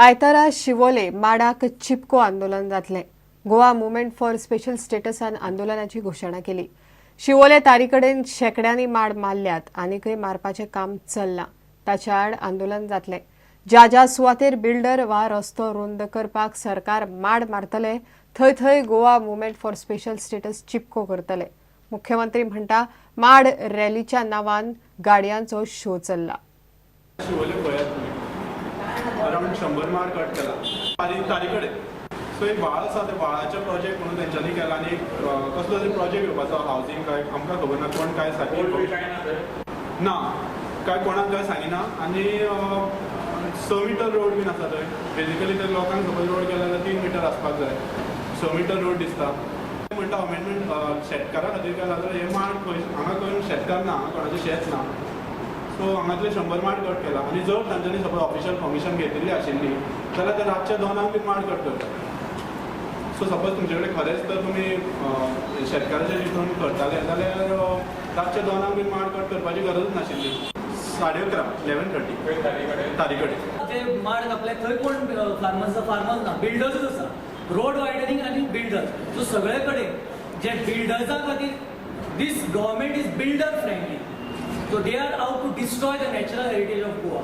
आयतारा शिवोले माडाक चिपको आंदोलन जातलें. गोवा मुवमेंट फॉर स्पेशल स्टेटसान आंदोलनाची घोशणा केली. शिवोले तारीकडेन शेंकड्यांनी माड मारल्यात, आनीकय मारपाचें काम चल्लां, ताच्या आड आंदोलन जातलें. ज्या ज्या सुवातेर बिल्डर वा रस्तो रुंद करपाक सरकार माड मारतले थंय थंय Goa movement for special status चिपको करतले. मुख्यमंत्री म्हणटा, माड रॅलीच्या नांवान गाडयांचो शो चल्ला. शिवोले पळयात तुमी, अरावंड 100 माड कट केला तारी कडेन. सो एक व्हाळ आसा, त्या व्हाळाचे प्रोजेक्ट म्हणून तेंच्यांनी केला आनी एक कसलो तरी प्रोजेक्ट येवपाचो हावजींग, काय आमकां खबर ना कोण काय सारकें ना, काय कोणाक काय सांगिना. आनी 6 मिटर रोड बीन आसा थंय. बेजिकली तर लोकांक सपोज रोड केला जाल्यार 3 मिटर आसपाक जाय, 6 मिटर रोड दिसता. म्हणटा अमेंडमेंट शेतकारा खातीर केला जाल्यार हे माड खंय हांगा खंय शेतकार ना, हांगा कोणाचें शेत ना. सो हांगातले 100 माड कट केला आनी जर तांच्यांनी सपोज ऑफिशियल परमिशन घेतिल्ली आशिल्ली जाल्यार ते रातच्या 2 बीन माड कट करतात. सो सपोज तुमचे कडेन खरेंच तर तुमी शेतकाराच्या हितून करताले जाल्यार रातच्या 2 बीन माड कट करपाची गरजूच नाशिल्ली. 11:30, 11:30 तारी कडेन जे माड कापले थंय कोण फार्मर्स फार्मर्स ना, बिल्डर्सूच आसा. रोड वायडनिंग आनी बिल्डर्स, सो सगळे कडेन जे बिल्डर्सां खातीर this government is builder friendly, so they are out to destroy the natural heritage of Goa.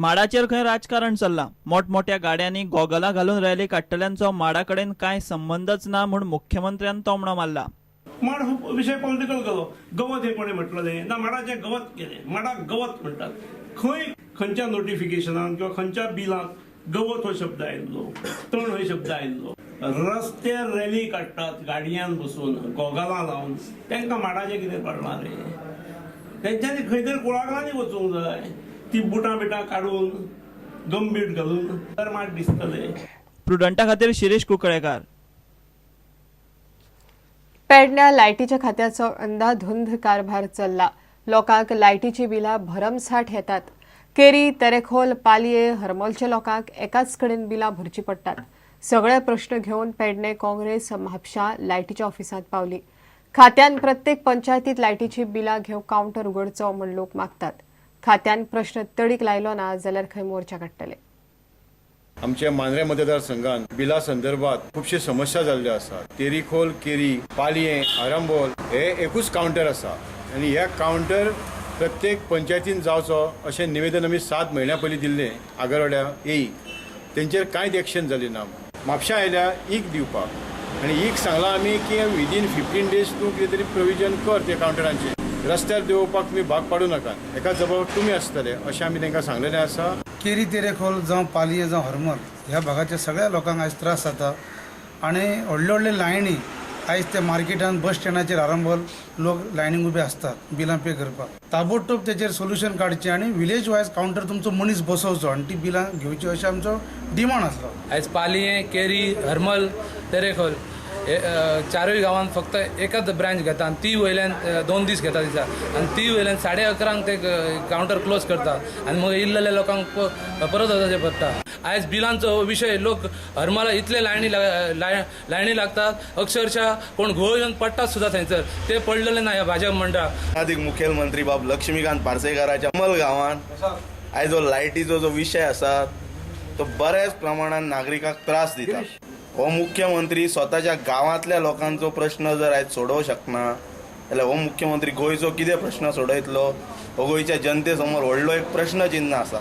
माडाचेर खंय राजकारण चल्लां. मोठमोठ्या गाड्यांनी गॉगलां घालून रॅली काडटल्यांचो माडा कडेन कांय संबंदच ना म्हूण मुख्यमंत्र्यान तोमणो मारला. माड हो विशय पॉलिटिकल केलो. गवत हें कोणें म्हटलें ना, माडाचें गवत केलें, माडाक गवत म्हणटात. खंय खंयच्या नोटिफिकेशनान किंवा खंयच्या बिलाक गवत हो शब्द आयिल्लो, तण हो शब्द आयिल्लो? रस्त्यार रॅली काडटात गाडयान बसून गॉगलां लावन, तांकां माडाचें कितें पडलां रे? तेंच्यांनी खंय तरी कुळागरांनी वचूंक जाय, ती बुटां बिटां काडून गंभीर घालून तर माड दिसतले. प्रुडंटा खातीर शिरीष कुंकळेकार. पेडण्या लायटीच्या खात्याचो अंदाधुंद कारभार चल्ला. लोकांक लायटीची बिलां भरमसाठ येतात. केरी, तेरेखोल, पालये, हरमलच्या लोकांक एकाच कडेन बिलां भरची पडटात. सगळे प्रश्न घेवन पेडणे काँग्रेस म्हापशा लायटीच्या ऑफिसांत पावली. खात्यान प्रत्येक पंचायतीत लायटीची बिलां घेवंक कावंटर उगडचो म्हूण लोक मागतात. खात्यान प्रश्न तडीक लायलो ना जाल्यार खंय मोर्चा काडटले. आमच्या मांद्रें मतदारसंघात बिला संदर्भात खुबशे समस्या जाल्ल्यो आसात. तेरीखोल, केरी, पालयें, आरंबोल हे एकूच कावंटर आसा आनी हे कावंटर प्रत्येक पंचायतीन जावचो अशें निवेदन आमी 7 म्हयन्या पयलीं दिल्लें आगरवाड्या एईक. तेंचेर कांयच एक्शन जाली ना. म्हापशा आयल्या ईक दिवपाक आनी ईक सांगलां आमी की विदीन 15 डेज तूं कितें तरी प्रोविजन कर ते कावंटरांचेर. रस्त्यार देंवोवपाक तुमी भाग पाडूं नाकात, हेका जबाब तुमी आसतले अशें आमी तांकां सांगलेलें आसा. केरी तेरेखोल जावं पालयें जावं हरमल ह्या भागाच्या सगळ्या लोकांक आयज त्रास जाता आनी व्हडल्यो व्हडल्यो लायनी आयज त्या मार्केटान बस स्टँडाचेर आरंबोल लोक लायनीक उबे आसतात बिलां पे करपाक. ताबडतोब तेचेर सोल्युशन काडचें आनी विलेज वायज कावंटर तुमचो मनीस बसोवचो आनी ती बिलां घेवची अशें आमचो डिमांड आसलो. आयज पालयें, केरी, हरमल, तेरेखोल हे चारूय गांवांत फक्त एकच ब्रांच घेता आनी ती वयल्यान 2 दीस घेता दिसा आनी ती वयल्यान 11:30 ते कावंटर क्लोज करता आनी मगीर इल्लेल्या लोकांक परत वचचें पडटा. आयज बिलांचो विशय लोक हरमला इतले लायनी लागतात, अक्षरशः कोण घोळ येवन पडटात सुद्दां थंयसर, ते पडलेले ना ह्या भाजप म्हणटा. आदीक मुखेलमंत्री बाब लक्ष्मीकांत पार्सेकाराच्या हरमल गांवांत आयज जो लायटीचो जो विशय आसा तो बऱ्याच प्रमाणान नागरिकांक त्रास दिता. हो मुख्यमंत्री स्वताच्या गांवांतल्या लोकांचो प्रश्न जर आयज सोडोवंक शकना जाल्यार हो मुख्यमंत्री गोंयचो कितें प्रश्न सोडयतलो हो गोंयच्या जनते समोर व्हडलो एक प्रश्न चिन्ह आसा.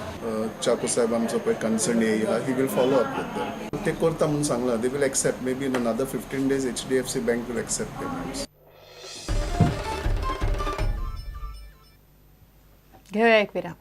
चाको साहेब आमचो पळय कन्सर्न एई आहा, he will follow up with them. ते करता म्हणून सांगलां, they will accept maybe in another 15 days HDFC bank will accept payments. घेवया एक विराम.